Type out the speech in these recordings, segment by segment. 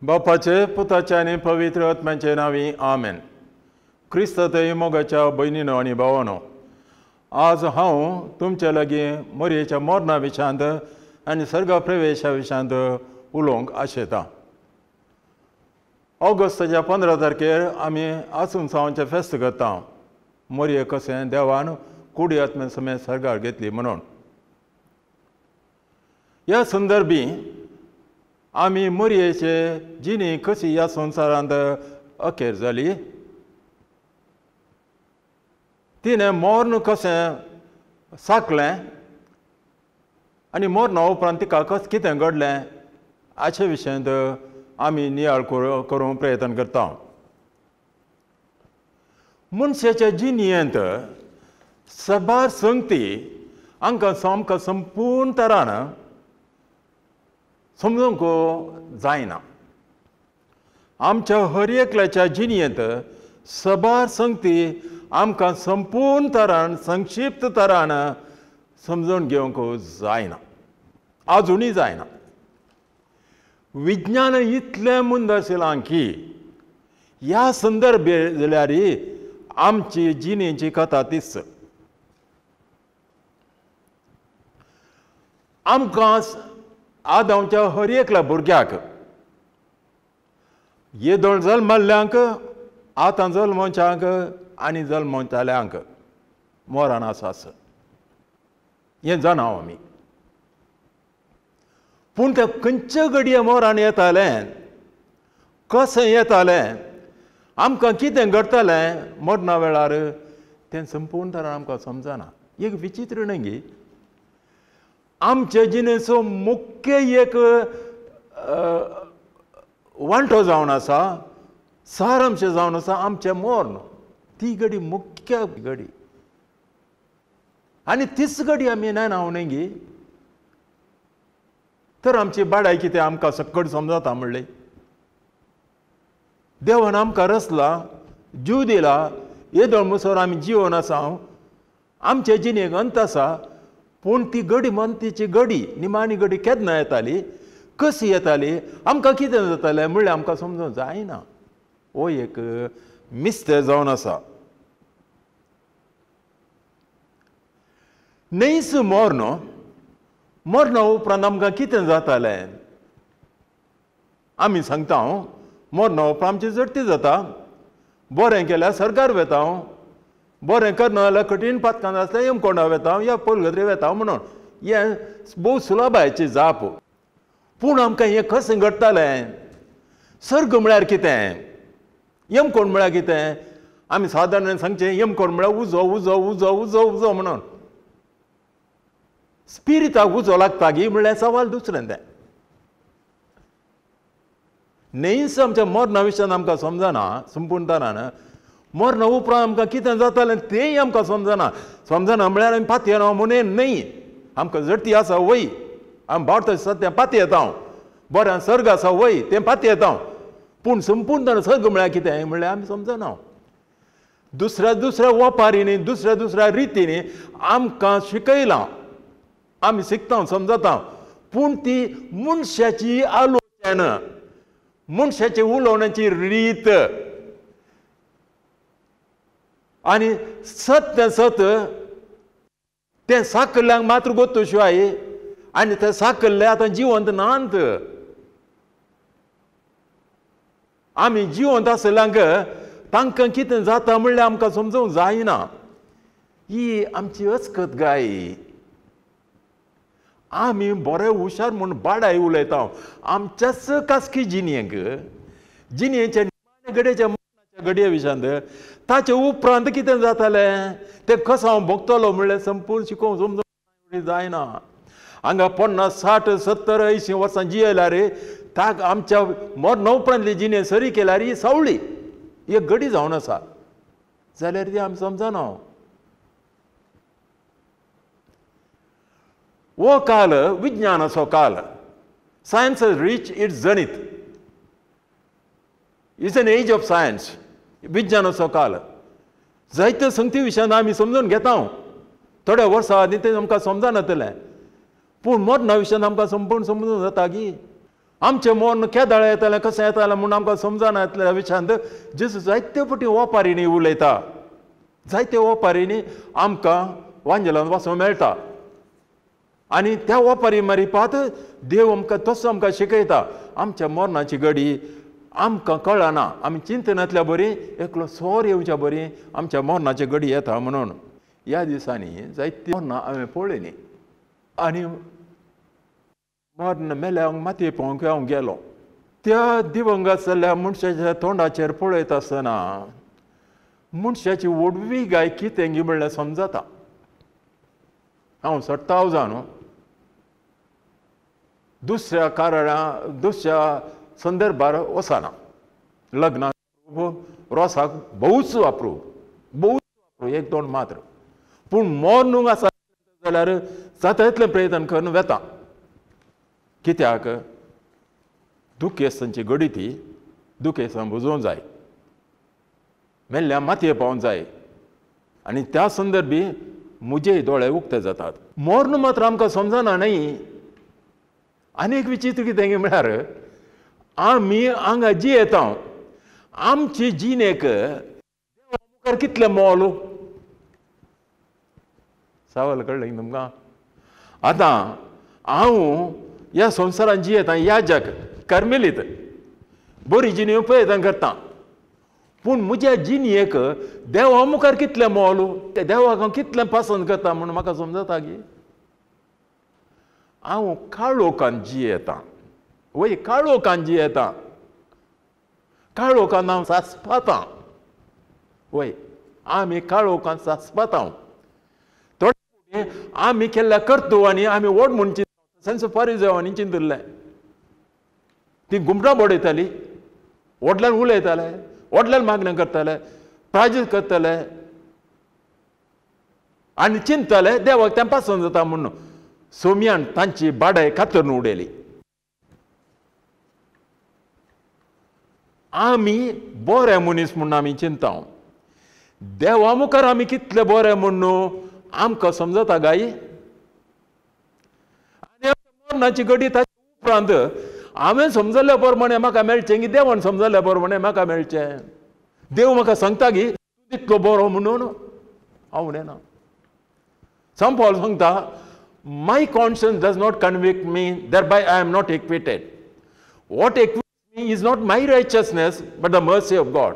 बापाचे पुताचे आनी पवित्र आत्म्याचे नांवी आमेन. क्रिस्तांत मोगाच्या भयणीनो आनी भावानो, आज हांव तुमचे लागीं मोरयेच्या मरणा विशयांत आनी सर्गा प्रवेशा विशयांत उलोवंक आशेतां. ऑगस्टाच्या 15 तारखेर आमी आसुनसांवाचें फेस्त करता. मोरये कशें देवान कुडी आत्म्या समेत सर्गार घेतली म्हणून. ह्या संदर्भी आमी मोरयेचे जिणी कशी ह्या संवसारांत अखेर जाली, तिणें मर्ण कशें साकलें आनी मरणा उपरांत तिका कशें कितें घडलें हाचे विशयांत आमी नियाळ करूंक प्रयत्न करता. मनशाच्या जिणेंत साबार संगती आमकां आमकां संपूर्ण तरान समजूंक जायना. आमच्या हर एकल्याच्या जिणेंत साबार संगती आमकां संपूर्ण तरान संक्षिप्त तरान समजून घेवंक जायना, आजुनूय जायना. विज्ञान इतलें मुंद आशिल्लां की ह्या संदर्भ जाल्यार आमची जिणेची कथा तीच. आमकां आदांच्या हर एकल्या भुरग्याक येदोळ जल्मल्ल्यांक, आतां जल्मोवच्यांक आनी जल्मोवचेल्यांक मरण आसा हें जाणा आमी. पूण तें खंयचे घडये मरण येतालें, कशें येतालें, आमकां कितें घडटलें मरणा वेळार तें संपूर्ण तरान आमकां समजना. एक विचित्र न्ही, आमचे जिणेचो मुख्य एक वांटो जावन आसा, सारांश जावन आसा आमचें मर्ण. ती घडी मुख्य घडी आनी तीच घडी आमी नेणा न्ही तर आमची बाडाय कितें आमकां सक्कड समजता म्हणलें. देवान आमकां रचला, जीव दिला, येदोळ मुसर आमी जिवन आसा, आमचे जिणेक अंत आसा. पूण ती घडी मंतीची घडी निमाणी घडी केन्ना येताली, कशी येताली, आमकां कितें जातालें म्हणल्यार आमकां समजूंक जायना. हो एक मिस्तेर जावन आसा. न्हयच मर्ण, मरणा उपरांत आमकां कितें जातालें आमी सांगता. मरणा उपरांत आमची जडती जाता. बरें केल्यार सरकार वेता, बरें करना जाल्यार कठीण पातकान आसल्यार यमकोंडा वेता या पलगत्री वेता म्हणून. हें भोव सुलभायेची जाप. पूण आमकां हें कशें घडटालें? सर्ग म्हळ्यार कितें, यमकोंड म्हळ्यार कितें? आमी सादारण सांगचें यमकोंड म्हळ्यार उजो उजो उजो उजो उजो म्हणून. स्पिरिताक उजो लागता गी म्हणल्यार सवाल दुसरें तें. न्हयच आमच्या मरणा विशयान आमकां समजना संपूर्ण तरान. मरणा उपरांत आमकां कितें जातालें तेंय आमकां समजना. समजना म्हळ्यार आमी पातयेना म्हणून न्हय, आमकां जडती आसा वय, आमी बावटा आसा तें पातयेता, बरें सर्ग आसा वय तें पातयेता. पूण संपूर्ण तरान सर्ग म्हळ्यार कितें म्हणल्यार आमी समजना. दुसऱ्या दुसऱ्या वपारींनी, दुसऱ्या दुसऱ्या रितींनी आमकां शिकयलां, आमी शिकता समजता. पूण ती मनशाची आलोचना, मनशाची उलोवण्याची रीत आनी सत तें सत तें साकल्ल्यांक मात्र गोत्तो शिवाय आनी तें साकल्ले आतां जिवंत नात. आमी जिवंत आसल्ल्यांक तांकां कितें जाता म्हणल्यार आमकां समजूंक जायना. ही आमची अस्कत गाय. आमी बरे हुशार म्हूण बाडाय उलयता आमच्याच कासकी जिणेक, जिणेच्या घडयेच्या मरणाच्या घडये विशयांत. ताचे उपरांत कितें जातालें तें कसो हांव भोगतलो म्हणल्यार संपूर्ण शिकोवंक समजूंक जायना. हांगा 50, 60, 70, 80 वर्सां जियेल्यार ताक आमच्या मरणा उपरांतली जिणे सरी केल्यार ही सावळी एक घडी जावन आसा जाल्यार ती आमी समजना. हो काल विज्ञानाचो काल. Science has reach its zenith. It's an age of science. विज्ञानाचो काल. जायते संगती विशयान आमी समजून घेता. थोड्या वर्सां आदीं तें आमकां समजनातलें, पूण मरणा विशयान आमकां संपूर्ण समजून जाता की आमचें मर्ण केदाळ येतालें कशें येतालें म्हूण आमकां समजना येतल्या विशयांत जेजू जायते फावटी ओपारींनी उलयता, जायते ओपारींनी आमकां वांजेलान वाचूंक मेळटा. आनी त्या ओपारी मारिपात देव आमकां तसो आमकां शिकयता. आमच्या मरणाची घडी आमकां कळना, आमी चिंतनांतल्या बरी एकलो सोर येवच्या बरी आमच्या मरणाची घडी येता म्हणून. ह्या दिसांनी जायती मरणां हांवें पळयलीं आनी मर्ण मेल्या मातये पावंक हांव गेलो. त्या दिवंगत जाल्ल्या मनशाच्या तोंडाचेर पळयता आसतना मनशाची व्हडवी गाय कितें गी म्हणल्यार समजता. हांव सट्टाव जावन दुसऱ्या कारणा दुसऱ्या संदर्भार वचना. लग्नाक रोसाक भोवच वापरू, भोवच वापरू, एक दोन मात्र. पूण मर्ण आसा जाल्यार जाता इतलें प्रयत्न करून वेता. कित्याक दुखेस्तांची घडी ती दुखेस्तां बुजोवंक जाय, मेल्ल्या मातये पावोवंक जाय. आनी त्या संदर्भी म्हजे दोळे उक्ते जातात. मर्ण मात्र आमकां समजना न्हय. आनी एक विचित्र कितें म्हळ्यार आमी हांगा जियेता, आमची जिणेक देवा मुखार कितलें मोल. सवाल कळ्ळें तुमकां? आतां हांव ह्या संवसारान जियेता, ह्या जग कर्मेलीत बरी जिणी प्रयत्न करता, पूण म्हज्या जिणेक देवा मुखार कितलें मोल, ते देवाक हांव कितलें पसंत करता म्हूण म्हाका समजता की हांव काळोखान जियेता. वय काळोखान जियेता, काळोखान हांव सासपातां. वय आमी काळोखान सासपातां. थोडे आमी केल्ल्या कर्तुवांनी आमी व्हड म्हूण चिंतता, फारिजेवांनी चिंतिल्लें. ती घुमटां बडयताली, व्हडल्यान उलयताले, व्हडल्यान मागण्यो करताले, प्राजीत करताले आनी चिंतताले देवाक तें पसंत जाता म्हूण. सोम्यान तांची बाडाय कातरून उडयली. आमी बरे मनीस म्हूण आमी चिंता, देवा मुखार आमी कितले बरे म्हूण आमकां समजता गाय. आनी मरणाची घडी ताचे उपरांत हांवें समजल्ल्या प्रमाणे म्हाका मेळचें की देवान समजल्ल्या प्रमाणे म्हाका मेळचें. देव म्हाका सांगता की तूं तितलो बरो म्हणून हांव उलयना. सांत पावल सांगता, my conscience does not convict me, thereby I am not acquitted. What acquits me is not my righteousness but the mercy of God.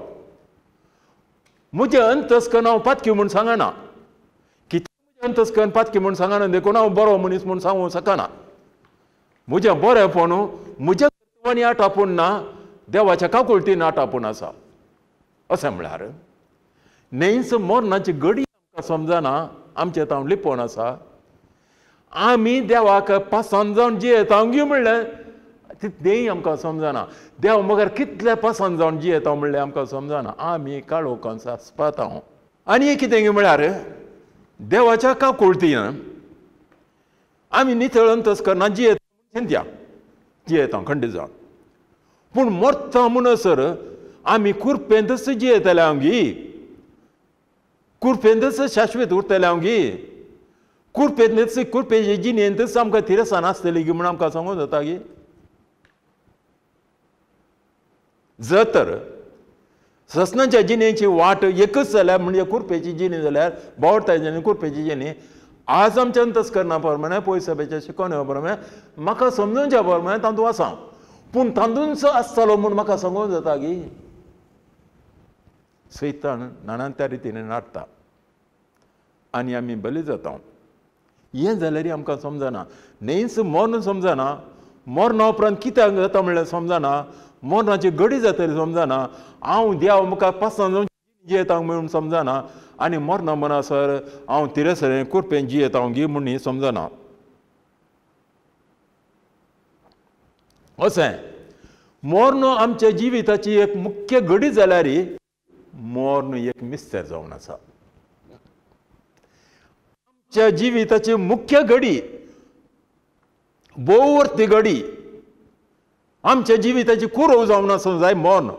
म्हजें अंतस्कर्ण हांव पातकी म्हूण सांगना, कितें म्हजें अंतस्कर्ण पातकी म्हूण सांगना देखून हांव बरो मनीस म्हूण सांगूंक शकना. म्हजें बरेंपण म्हज्या कर्तुवांनी आटापून ना, देवाच्या काकुळटीन आटापून आसा. अशें म्हळ्यार न्हयच मरणाची घडी आमकां समजना, आमचें तांव लिपोवन आसा. आमी देवाक पसंत जावन जियेता गी म्हणलें तितलेंय आमकां समजना. देव मगर कितले पसंत जावन जियेता म्हणलें आमकां समजना. आमी काळोखान सासपाता. आनी कितें म्हळ्यार देवाच्या काकुळटीन आमी नितळ अंतस्करणान जियेता, चिंत्या जियेता खंडीत जावन. पूण मरता म्हणसर आमी कुरपेंतच जियेतले हांव गी, कुरपेंतच शाश्वत उरतले हांव गी, कुरपेंतच कुरपेचे जिणेंतच आमकां थिरसाण आसतली गी म्हूण आमकां सांगूंक जाता गी. जर तर ससनाच्या जिणेची वाट एकच जाल्यार म्हणजे कुरपेची जिणी जाल्यार बावडताय जिणी कुरपेची जिणी आज आमच्या अंतस्करणा प्रमाणे पयसभेच्या शिकोवण्या प्रमाणे म्हाका समजूनच्या प्रमाणे तातूंत आसा, पूण तातूंच आसतलो म्हूण म्हाका सांगूंक जाता गी. सैतान नाना त्या रितीन नाडटा आनी आमी बली जाता. हें जाल्यार आमकां समजना, न्हयच मर्ण समजना, मरणा उपरांत कित्याक जाता म्हणल्यार समजना, मरणाची घडी जातली समजना, हांव देव मुखार पसंत जावन जियेता म्हणून समजना, आनी मरणा म्हणसर हांव तिरसरें कुरपेन जियेता गी म्हूण समजना. अशें मर्ण आमच्या जिविताची एक मुख्य घडी जाल्यार मर्ण एक मिस्तर जावन आसा. आमच्या जिविताची मुख्य घडी, भोववर्ती घडी, आमच्या जिविताची कुरव जावन आसूंक जाय मर्ण.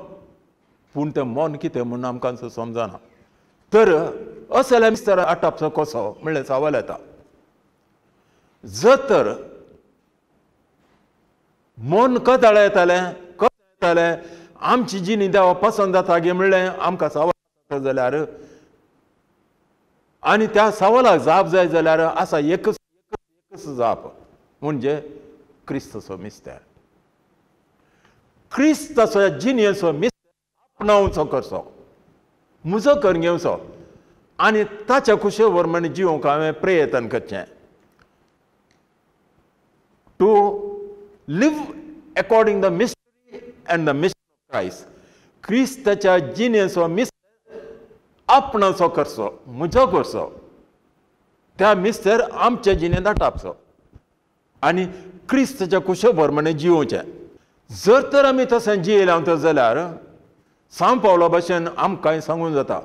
पूण तें मर्ण कितें म्हूण आमकां समजना. तर असल्या मिस्तर आटापचो कसो म्हणल्यार सवाल येता. जर तर मन कदाळ येतालें, कशें येतालें, आमची जिणी देवा पसंत जाता गे म्हणलें आमकां सवाल जाल्यार आनी त्या सवालाक जाप जाय जाल्यार आसा एकच एकच जाप, म्हणजे क्रिस्ताचो मिस्तेर. क्रिस्ताचो जिणेचो मिस्तेर आपणावचो करचो, म्हजो करून घेवचो आनी ताच्या खुशे प्रमाणे जिवंक हांवें प्रयत्न करचें. To live according the mystery and the mystery of Christ. क्रिस्ताच्या जिणेचो मिस्तेर आपणाचो करचो, म्हजो करचो, त्या मिस्तेर आमच्या जिणेंत आटापचो आनी क्रिस्ताच्या खुशे प्रमाणे जिवचें. जर तर आमी तशें जियेले तर जाल्यार सांव पावला भाशेन आमकांय सांगून जाता,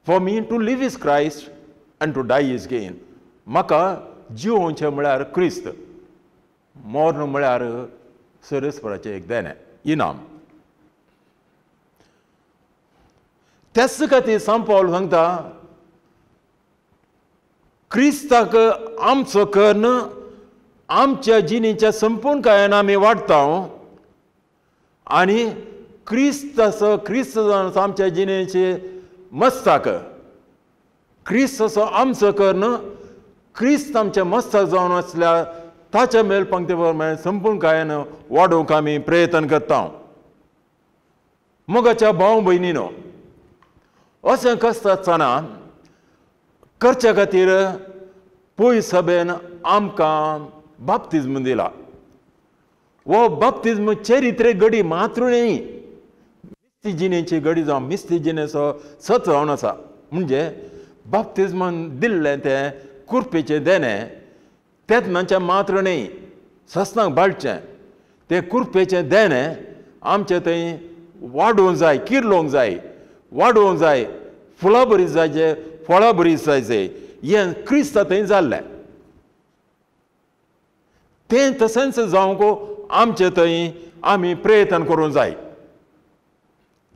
for me to live is Christ and to die is gain. म्हाका जिवोवचें म्हळ्यार क्रिस्त, मर्ण म्हळ्यार सरस्पराचें एक देणें, इनाम. त्याच खातीर सांव पावल सांगता, क्रिस्ताक आमचो कर्ण आमच्या जिणेच्या संपूर्ण कायान आमी वाडटा आनी क्रिस्ताचो क्रिस्त जावन आमच्या जिणेचे मस्ताक, क्रिस्ताचो आमचो कर्ण क्रिस्त आमच्या मस्ताक जावन आसल्यार ताच्या मेल पंक्ती प्रमाणे संपूर्ण कायान वाडोवंक आमी प्रयत्न करता. मोगाच्या भाव भयणीनो, अशें कसता आसतना करच्या खातीर पय सभेन आमकां बाप्तिज्म दिला. हो बाप्तिज्म चरित्रे घडी मात्र न्हय, मिस्ती जिणेची घडी जावं मिस्ती जिणेचो सत जावन आसा. म्हणजे बाप्तिज्मान दिल्लें तें कुर्पेचें देणें तेन्नाचें मात्र न्हय, ससनाक बाळचें तें कुर्पेचें देणें आमचें थंय वाडोवंक जाय, किर्लोवंक जाय, वाडोवंक जाय, फुलां बरी जायचे, फळां बरी जायचे. हें क्रिस्ता थंय जाल्लें तें तशेंच जावंक आमचे थंय आमी प्रयत्न करूंक जाय.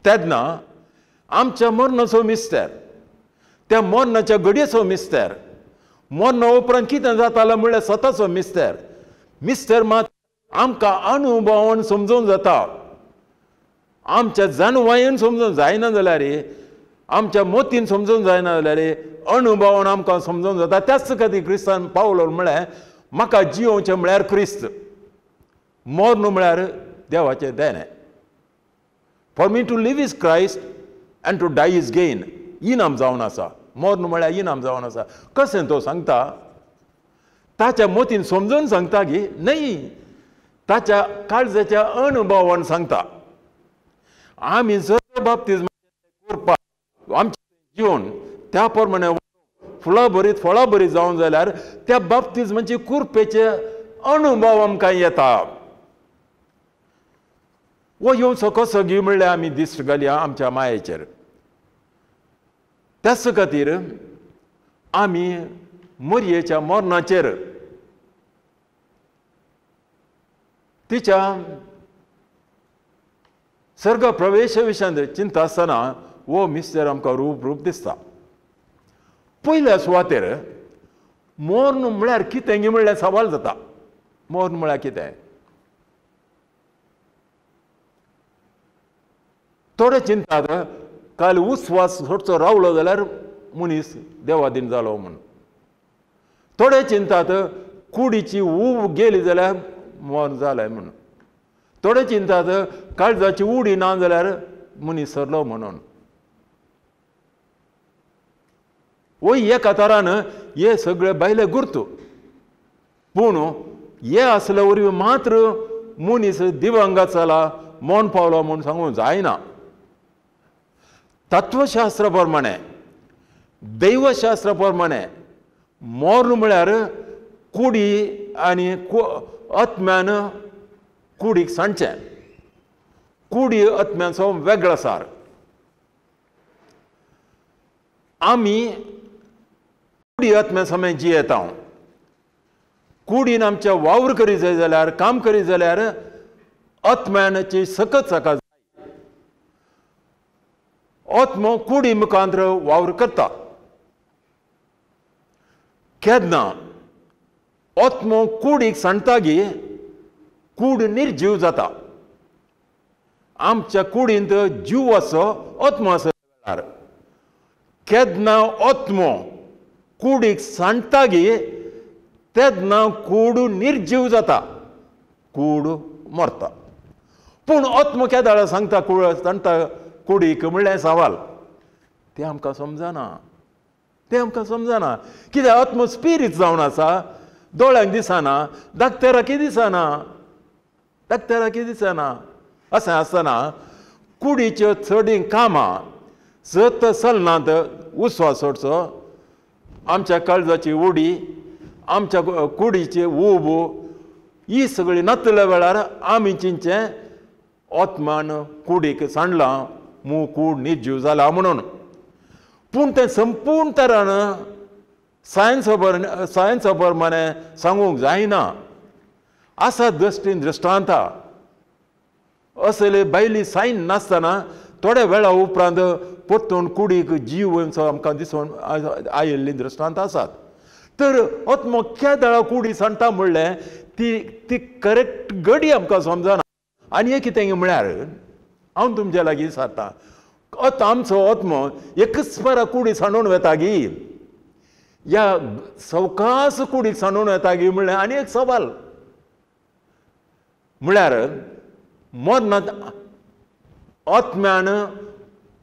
तेन्ना आमच्या मरणाचो मिस्तेर, त्या मरणाच्या घडयेचो मिस्तेर, मरणा उपरांत कितें जातालें म्हणल्यार स्वताचो मिस्तेर, मिस्तेर मात आमकां अनुभवान समजून जाता, आमच्या जानवायेन समजून जायना जाल्यार, आमच्या मोतीन समजून जायना जाल्यार अनुभवान आमकां समजून जाता. त्याच खातीर क्रिस्तान पावलो म्हळ्यार म्हाका जियोवचें म्हळ्यार क्रिस्त, मर्ण म्हळ्यार देवाचें देणें. For me to live is Christ and to die is gain. इनाम जावन आसा, मर्ण म्हळ्यार इनाम जावन आसा. कशें तो सांगता? ताच्या मोतीन समजून सांगता की न्हय, ताच्या काळजाच्या अनुभवान सांगता. आमी जर बाप्तिज्म करपाक आमचें जिवन त्या प्रमाणे फुलां भरीत फळां भरीत जावन जाल्यार त्या बाप्तिज्माची कुर्पेचे अनुभव आमकां येता. हो येवचो कसो गी म्हणल्यार आमी दिश्ट घालया आमच्या मायेचेर. त्याच खातीर आमी मरयेच्या मरणाचेर तिच्या सर्ग प्रवेशा विशयांत चिंता आसतना हो मिस्तेर आमकां रूप रूप दिसता. पयल्या सुवातेर मर्ण म्हळ्यार कितें गी म्हणल्यार सवाल जाता. मर्ण म्हळ्यार कितें? थोडे चिंतात काल उस्वास सोडचो रावलो जाल्यार मनीस देवादीन जालो म्हूण. थोडे चिंतात कुडीची ऊब गेली जाल्यार मर्ण जालें म्हूण. थोडे चिंतात काळजाची उडी ना जाल्यार मनीस सरलो म्हणून. वय एका तरान हे सगळे भायले गुर्तू, पूण हे आसले वरवीं मात्र मनीस दिवंगत जाला, मर्ण पावलो म्हूण सांगूंक जायना. तत्वशास्त्रा प्रमाणे, दैवशास्त्रा प्रमाणे मर्ण म्हळ्यार कुडी आनी आत्म्यान कुडीक सांडचें. कुडी आत्म्याचो वेगळो सार. आमी कुडी आत्म्या समेत जियेता. कुडीन आमच्या वावर करीत जाय जाल्यार, काम करीत जाल्यार आत्म्याची सकत साका जाय. आत्मो कुडी मुखांतर वावर करता. केन्ना आत्मो कुडीक सांडटा गी, कूड निर्जीव जाता. आमच्या कुडींत जीव आसो आत्मो आसो वेळार केन्ना आत्मो कुडीक सांडटा गी तेन्ना कूड निर्जीव जाता, कूड मरता. पूण आत्मो केदाळ सांगता कूड सांडटा कुडीक म्हणलें सवाल तें आमकां समजना, तें आमकां समजना. कित्याक आत्मो स्पिरीत जावन आसा, दोळ्यांक दिसना, डाक्टराकय दिसना, डाक्टराकय दिसना. अशें आसतना कुडीच्यो चडीं कामां सत चलनात उस्वास सोडचो, आमच्या काळजाची उडी, आमच्या कुडीची ऊब ही सगळी नातल्या वेळार आमी चिंचें आत्मान कुडीक सांडलां मू कूड निर्जीव जाला म्हणून. पूण तें संपूर्ण तरान सायन्सा प्रमाणे सांगूंक जायना. आसा दृश्टीन दृश्टांता असले भायली सायन नासतना थोड्या वेळा उपरांत परतून कुडीक जीव आमकां दिसून आयिल्लीं दृश्टांत आसात. तर आत्मो केदळा कुडी सांडटा म्हणलें ती ती करेक्ट गडी आमकां समजना. आनी एक कितें म्हळ्यार हांव तुमच्या लागीं सांगता, आतां आमचो आत्मो एकच फारा कुडी सांडून वता गी, ह्या सवकास कुडीक सांडून वता गी म्हणलें आनी एक सवाल म्हळ्यार मरणांत आत्म्यान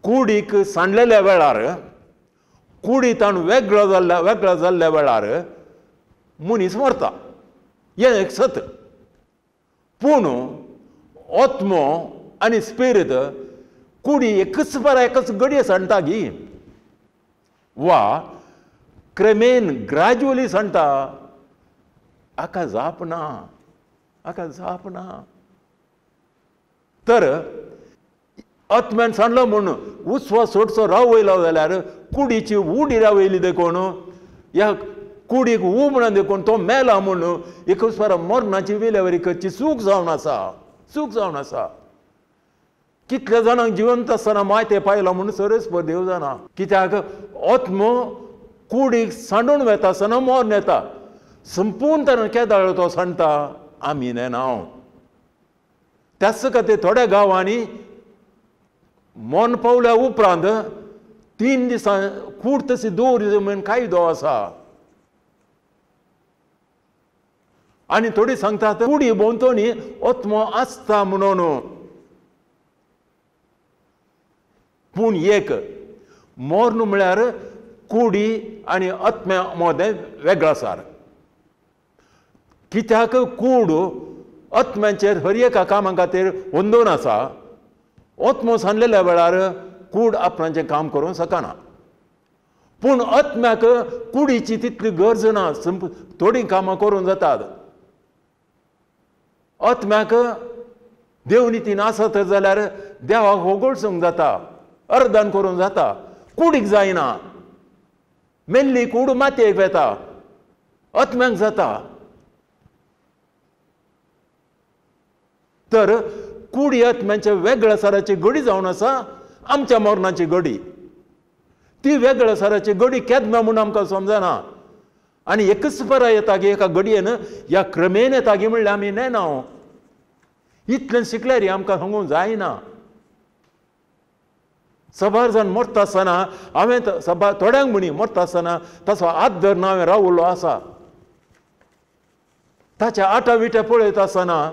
कुडीक सांडलेल्या वेळार कुडींत वेगळो जाल्ल्या वेगळो जाल्ल्या वेळार मनीस मरता, हें एक सत. पूण आत्मो आनी स्पिरीत कुडी एकच फारा एकच गडये सांडटा गी वा क्रमेन ग्रॅज्युअली सांडटा, हाका जाप ना, हाका जाप ना. तर आत्म्यान सांडलो म्हूण उस्वास सोडचो रावयलो जाल्यार कुडीची उडी रावयली देखून ह्या कुडीक ऊब म्हणून देखून तो मेला म्हूण एकच फारा मरणाची विलेवारी करची चूक जावन आसा, चूक जावन आसा. कितल्या जाणांक जिवंत आसतना मायते पायला म्हूण सरस पद देव जाणा. कित्याक आत्मो कुडीक सांडून वता आसतना मरण येता, संपूर्ण तरेन केदाळ तो सांडटा आमी नेना. त्याच खातीर थोड्या गांवांनी मरण पावल्या उपरांत 3 दिसां कूड तशी दवर म्हूण कायदो आसा. आनी थोडी सांगतात कुडी भोंवतणी आत्मो आसता म्हणून. पूण एक मरण म्हळ्यार कुडी आनी आत्म्या मदें वेगळो आसा. कित्याक कूड आत्म्यांचेर हर एका कामा खातीर अंदून आसा. आत्मो सांडलेल्या वेळार कूड आपणाचें काम करूंक शकना. पूण आत्म्याक कुडीची तितली गरज ना, थोडीं कामां करूंक जातात. आत्म्याक देवनितीन आसत जाल्यार देवाक होगोळसूंक जाता, अर्दान करूंक जाता, कुडीक जायना. मेल्ली कूड मातयेक वता, आत्म्याक जाता. तर कुडी आत्म्यांच्या वेगळ्या साराची गडी जावन आसा आमच्या मरणाची गडी. ती वेगळ्या साराची गडी केन्ना म्हूण आमकां समजना. आनी एकच परा येता की एका गडयेन ह्या क्रमेन येता की म्हणल्यार आमी नेना. इतलें शिकल्यार आमकां सांगूंक जायना. सबार जाण मरता आसतना हांवें सबार थोड्यांक म्हणी मरता आसतना ताचो हात धरून हांवें रावल्लो आसा. ताच्या आटा विट्या पळयता आसतना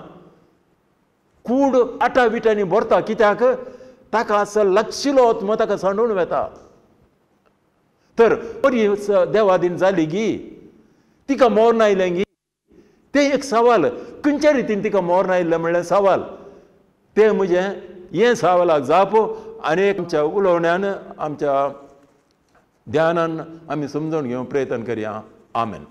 कूड आटा विट्यांनी भरता. कित्याक ताका असो लागशिलो आत्मो ताका सांडून वता. तर बरी देवादीन जाली गी, तिका मरण आयलें गी, तें एक सवाल. खंयच्या रितीन तिका मरण आयिल्लें म्हणलें सवाल. तें म्हजें हें सवालाक जाप आनी आमच्या उलोवण्यान आमच्या ध्यानान आमी समजून घेवंक प्रयत्न करया. आमेन.